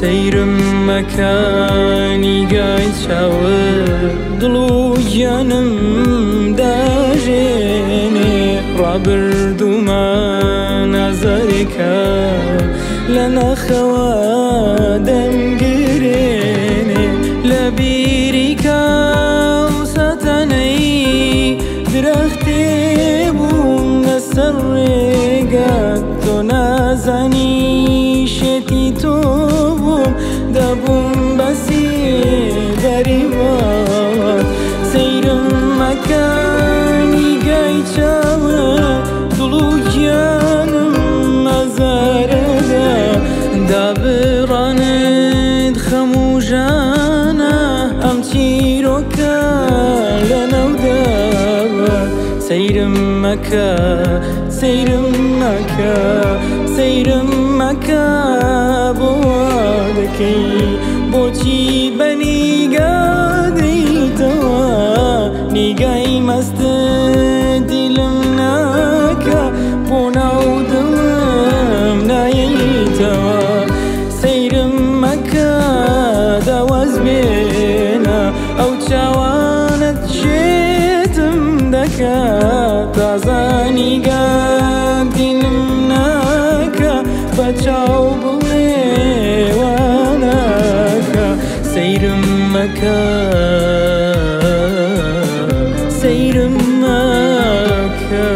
سەیرم مەکە نیگای چاوت دڵ و گیانم داژێنێ ڕابردوومان ئازارێکە لە ناخەوە دەمگرێنێ لە بیری کاو ساتانەی درەختێ بووم لەسەر ڕێگا تۆ نازانی شێتی تۆ بووم دەبووم بەسی بەریوات سەیرم مەکە نیگای چاوت دڵ و گیانم ئازارەدا دابڕانت خەم و ژانە ئەم چیرۆکە لەناوداوە سەیرم مەکە سەیرم مەکە سەیرم مەکە بۆ وا دەکەی بۆچی بە نیگا دێیتەوە نیگای مەستت دیلم ناکە بۆ ناو دڵم نایەیتەوە سەیرم مەکە داواز بێنە ئەو چاوانت شێتم دەکا تازە نیگا دیلم ناکە بە چاو بڵێ وا ناکە سەیرم مەکە سەیرم مەکە.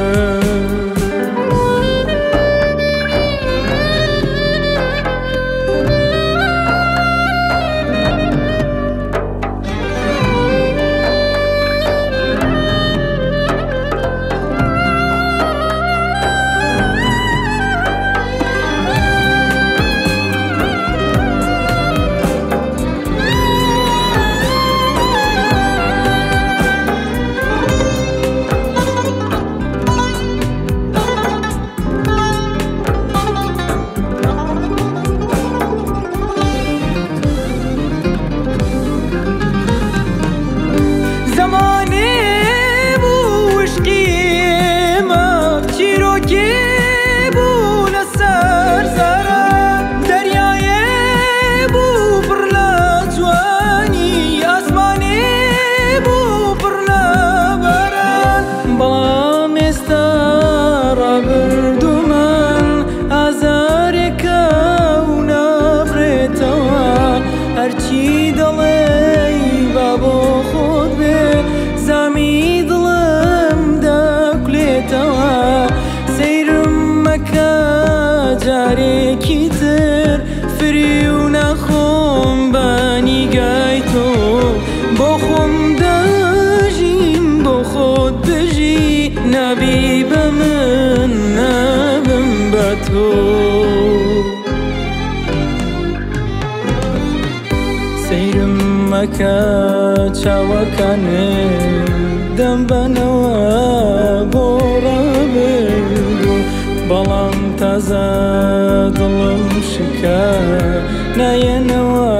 زمانێ بوو عشقی ئێمە چیرۆکێ بوو لەسەر زارە دەریایێ بوو پڕ لە جوانی ئاسمانێ بوو پڕ لە باران بەڵام ئێستا ڕابردوومان ئازارێکە و نابرێتەوە هەرچی دەڵێی با بۆ خۆت بێ زامی دڵم دەکولێتەوە سەیرم مەکە جارێکی تر فریو ناخۆم بە نیگای تۆ بۆ خۆم دەژیم بۆ خۆت بژی نابی بە من نابم بە تۆ. سەیرم مەکە چاوەکانت دەمبەنەوە بۆ ڕابردوو بەڵام تازە دڵم شکا نایەنەوە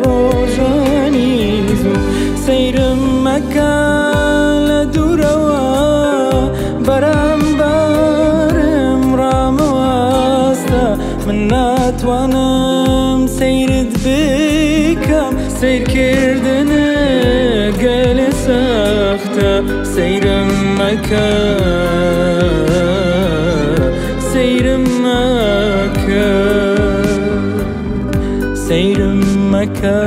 ڕۆژانی زوو سەیرم مەکە لە دوورەوە بەرامبەرم ڕامەوەستە من ناتوانم سەیرت بکەم سەیرکردنت گەلێ سەختە سەیرم مەکە سەیرم مەکە سەیرم مەکە.